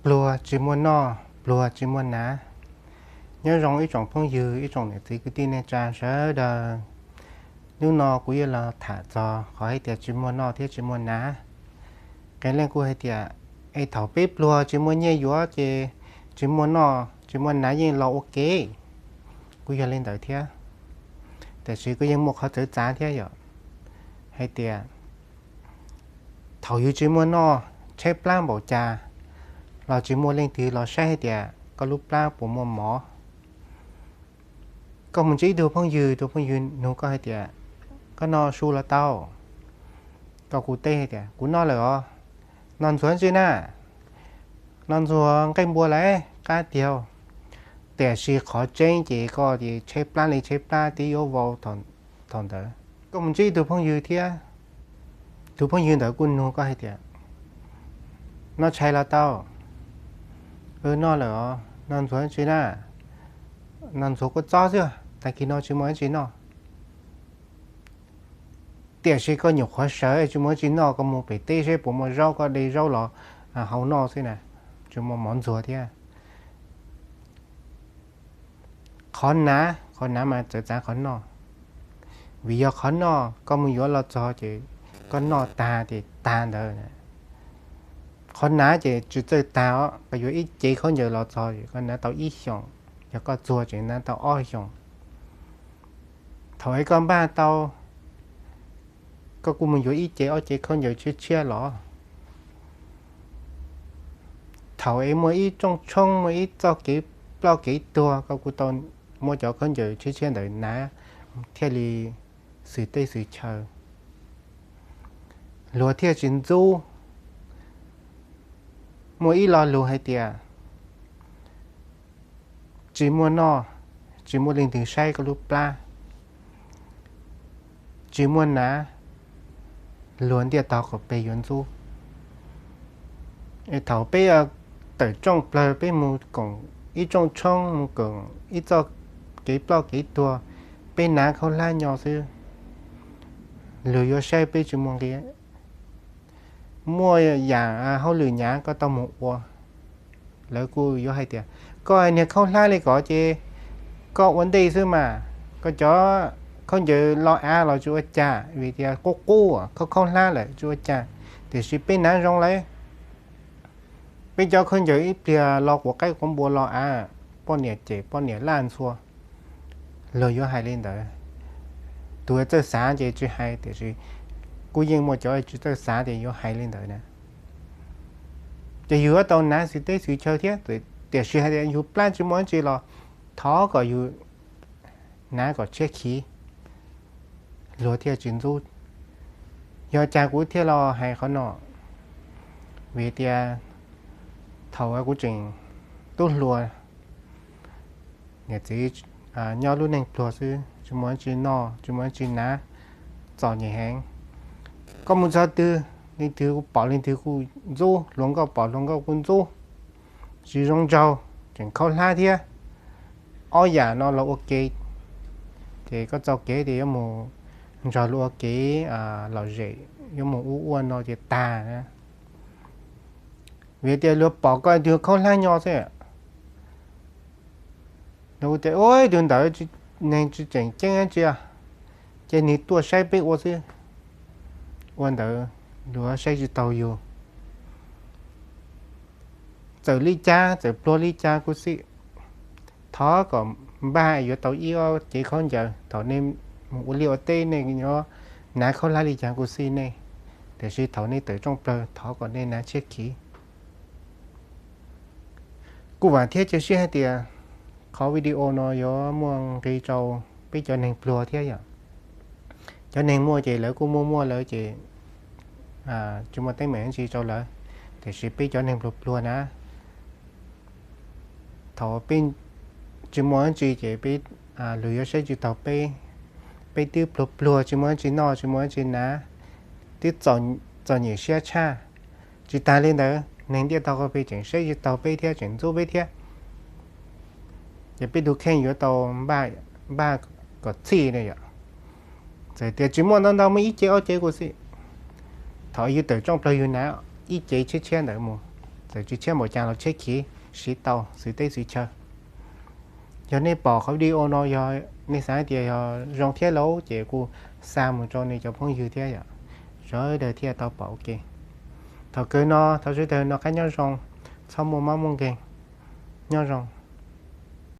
Pluag tsis muaj noj, pluag tsis muaj hnav. Nyob zoo ib tsoom phooj ywg, ib tsoom niam txiv kwv tij neej tsa sawv daws. Hnub no kuv yuav los tham txog qhov hais tias tsis muaj noj thiab tsis muaj hnav. Qee leej kuj hais tias, es thaum peb pluag tsis muaj nyiaj yuav ces tsis muaj noj tsis muaj hnav yeej los ua ke. Kuj yog li ntawd thiab, tiam sis kuj yeej muaj qhov txawv txav thiab yom. Hais tias thaum yus tsis muaj noj, tshaib plab npaum cas los tsis muaj leej twg los saib hais tias koj lub plab puas muaj mov. Koj mus ntsib ib tug phooj ywg, tus phooj ywg nug koj hais tias, koj noj su los tau? Koj kuj teb hais tias, kuv noj lawm os. Noj ntxuag tsi na? Noj ntxuag nqaij npua lawm, qab tiag. Tiam sis qhov tseeb ces koj ces tshaib plab li tshaib plab twb yuav vau thaum ntawd. Koj mus ntsib tus phooj ywg thiab, tus phooj ywg ntawd kuj nug koj hais tias, noj tshais los tau? Noj lawm os. Noj ntxuag tsi na? Noj ntxuag kua txob xwb, tag kis no tsis muaj dab tsi noj. Tiam sis koj nyuam qhuav sawv tsis muaj dab tsi noj, koj mus pem teb seb puas muaj zaub, koj de zaub los hau noj xwb na, tsis muaj mov ntxuag thiab. Qhov hnav, qhov hnav mas txawv txav qhov noj, vim yog qhov noj koj mus yuav los txog ces koj noj tag ces tag ntawd. Qhov hnav ces tsis txawj tag os, koj yuav ib cev khaub ncaws los txog ces koj hnav tau ib xyoos, yog koj txuag ces hnav tau ob xyoos. Thaum es koj npaj tau, koj kuj mus yuav ib cev ob cev khaub ncaws tshiab tshiab los. Thaum es muaj ib rooj tshoob, muaj ib txoj kev ploj kev tuag, koj kuj tau muab cov khaub ncaws tshiab tshiab ntawd hnav thiaj li xwm teb xwm chaw, luag thiaj tsis ntxub. Muaj ib lo lus hais tias, tsis muaj noj, tsis muaj leej twg saib koj lub plab, tsis muaj hnav, luag ntiaj tog qaum peg yuav ntxub. Thaum peb tawm rooj plawg, peb mus koom ib rooj tshoob, mus koom ib txoj kev ploj kev tuag, peb hnav khaub hlab nyo xwb, luag yuav saib peb tsis muaj nqi. Muaj yam hauj lwm hnyav koj tau mus ua, lawv kuj yuav hais tias, koj niag khaub hlab li ko ces koj ua ntej xwb mas, koj cov khaub ncaws lo av los tsis ua cas vim tias qub qub, khaub khaub hlab lawm tsis ua cas. Tiam sis peb hnav zoo lawm, peb cov khaub ncaws ib pliag lo quav qaib quav npua lo av, poj niam cem poj niam laj ntxhua, luag yuav hais li ntawd. Tus txawj xav ces tsis hais, tiam sis kuj yeej muaj cov tsis txawj xav ces yuav hais li ntawd na. Ces yus yuav tau hnav xwm teb xwm chaw thiab, tiam sis hais tias yus plab tsis muaj dab tsi los thov kom yus hnav kom tshiab khiv, luag thiaj tsis ntxub. Yog cas kuv thiaj los hais qhov no? Vim tias thaum kuv tseem tub hluas, niam txiv nyob lub neej pluag xwb, tsis muaj dab tsi noj tsis muaj dab tsi hnav, txom nyem heev. Koj mus txog twg, leej twg kuj pom leej twg kuj ntxub, hluas nkauj pom hluas nkauj kuj ntxub, tsis zoo nraug, tseem khaub hlab thiab. Ob yam no los ua ke, ces koj txoj kev tias yuav mus nrog luag ua kev lom zem, yuav mus ua ua no ces tag na. Vim tias luag pom koj tus khaub hlab nyo xwb, luag tias ua tus ntawd neeg tsis tseem ceeb dab tsi, ces nws tuaj saib peb ua xwb. Ua ntawd luag saib tsis taus yus. Txawm li cas, txawm pluag li cas kuj xij, thov kom npaj yuav tau ib ob cev khaub ncaws. Thaum nej mus ua liaj ua teb nej yuav hnav khaub hlab li cas kuj xij nej, tiam sis thaum nej tawm rooj plawg thov kom nej hnav tshiab khiv. Kuj vam thiab cia siab hais tias qhov video no yuav muaj nqi rau peb cov neeg pluag thiab yom. Cov neeg muaj ces lawv kuj muaj muaj lawv ces tsis muaj teeb meem dab tsi rau lawv, tiam sis peb cov neeg pluag pluag na, thaum peb tsis muaj dab tsi ces peb, luag yuav saib tsis taus peb. Peb twb pluag pluag tsis muaj dab tsi noj tsis muaj dab tsi hnav, twb txom nyem siab tshaj. Tsis tas li ntawd, neeg ntiaj teb qaum peb tseem saib tsis taus peb thiab tseem ntxub peb thiab. Ces peb tus kheej yuav tau npaj kom txhij na yom. Txawm tias tsis muaj ntau ntau, muaj ib cev ob cev kuj xij, thaum yus tawm rooj plawg yus hnav ib cev tshiab tshiab ntawd mus, tawm tsis tshiab npaum cas los tshiab khiv siv tau xwm teb xwm chaw. Yog nej pom qhov video no yog nej xav tias yog zoo thiab lauj ces kuj xa mus rau nej cov phooj ywg thiab yom, sawv daws thiaj tau pom ua ke. Thaum kawg no thov sawv daws noj qab nyob zoo, txhob muaj mob muaj nkeeg, nyob zoo.